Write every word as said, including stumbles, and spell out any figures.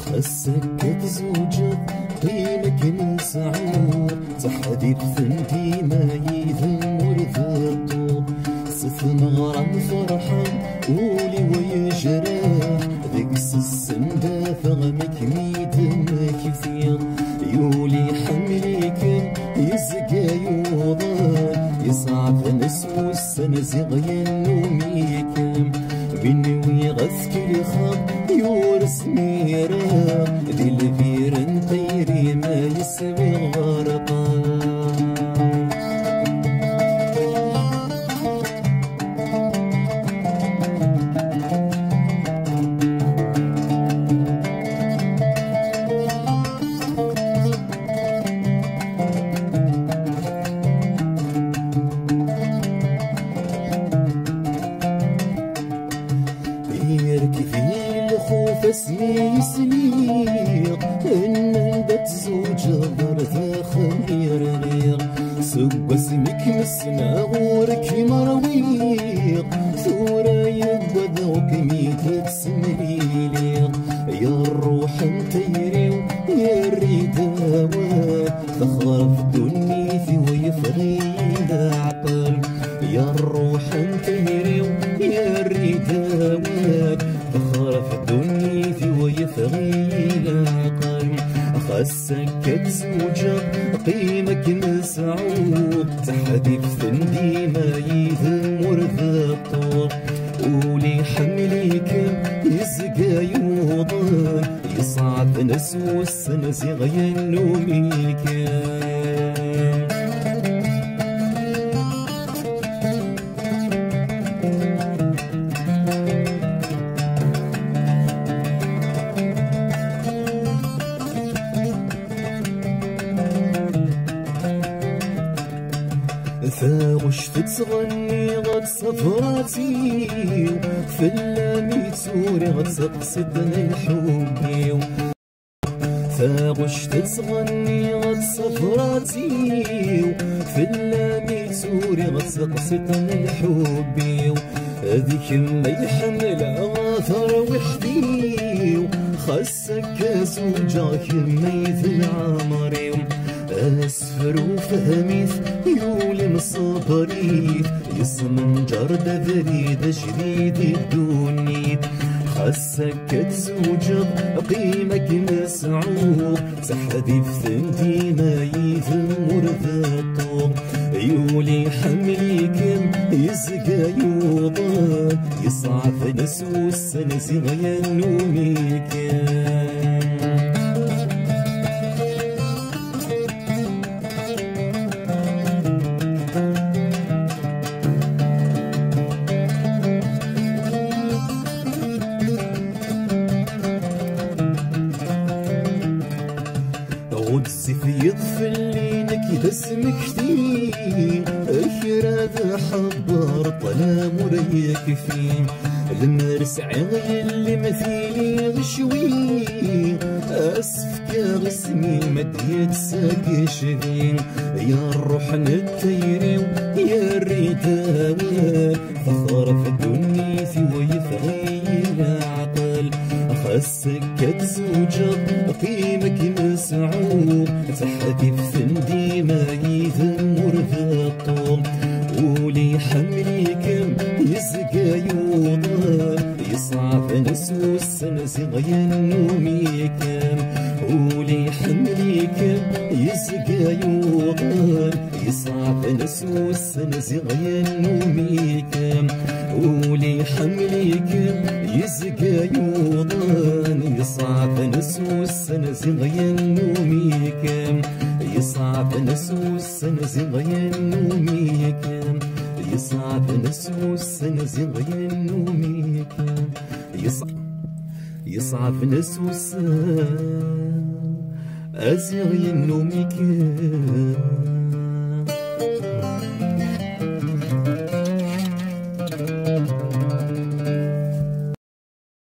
Xas akka tzewǧeḍ, qqim akken sɛuɣ, taḥdidt n dima yid-m ur d-ṭṭuɣ. S tmeɣra n ferḥa, ul-iw yejreḥ, deg-s ssendafeɣ mi kem-id-mmektiɣ. Yuli ḥemmel-ikem, yezga yuḍen, yeṣɛeb neswussan ziɣ yennum-ikem. Win wiɣ ad tkelxeɣ, yur zmireɣ, di lbir n tayri ma yeswiɣ ɣerqeɣ. Yerkeb-iyi lxuf asmi i sliɣ nnan-d ad tzewǧeḍ, ar daxel i rɣiɣ. Seg wasmi kem-ssneɣ ur kem-rwiɣ, tura yewweḍ kem-id ad semliliɣ. Ya rruḥ n tayri-w, yerr-iyi-d awal, texreb ddunit-iw, yeffeɣ-iyi leɛqel. Ya rruḥ n tayri-w, yerr-iyi-d awal, texreb ddunit-iw, yeffeɣ-iyi leɛqel. Xas akka tzewǧeḍ, qqim akken sɛuɣ, taḥdidt n dima yid-m ur d-ṭṭuɣ. Ul iḥemmel-ikem, yezga yuḍen, yeṣɛeb neswussan ziɣ yennum-ikem. Taɣect ttɣenniɣ-tt s tebrat-iw, fell-am i tturiɣ taqsiṭ n lḥubb-iw. Taɣect ttɣenniɣ-tt s tebrat-iw, fell-am i tturiɣ taqsiṭ n lḥubb-iw. D kemm ay ḥemmleɣ a tarwiḥt-iw, xas akka zewǧeɣ kemm ay d leɛmer-iw. Asefru fhem-it, yuli mṣebber-it, yesmenǧer-d abrid ajdid i ddunit. Xas akka tzewǧeḍ, qqim akken sɛuɣ, taḥdidt n dima yid-m ur d-ṭṭuɣ. Yuli ḥemmel-ikem, yezga yuḍen, yeṣɛeb neswussan ziɣ yennum-ikem. Ɣezzif yiḍ fell-i nekk d asmekti, kra d ḥebber ṭlam ur yekfi. Lemmer sɛiɣ yelli-m tili ɣecwi, asefk-aɣ isem-im ad d-yettsak icbi. Ya rruḥ n tayri-w, yerr-iyi-d awal, texreb ddunit-iw, yeffeɣ-iyi leɛqel. Xas akka tzewǧeḍ, qqim akken sɛuɣ, taḥdidt n dima yid-m ur d-ṭṭuɣ. Ul iḥemmel-ikem, yezga yuḍen, yeṣɛeb neswussan ziɣ yennum-ikem. Ul iḥemmel-ikem, yezga yuḍen, yeṣɛeb neswussan ziɣ yennum-ikem. Ul iḥemmel-ikem, yezga yuḍen, yeṣɛeb neswussan ziɣ yennum-ikem. Yeṣɛeb neswussan ziɣ yennum-ikem. Yeṣɛeb neswussan ziɣ yennum-ikem. Yeṣ-, yeṣɛeb neswussan ziɣ yennum-ikem.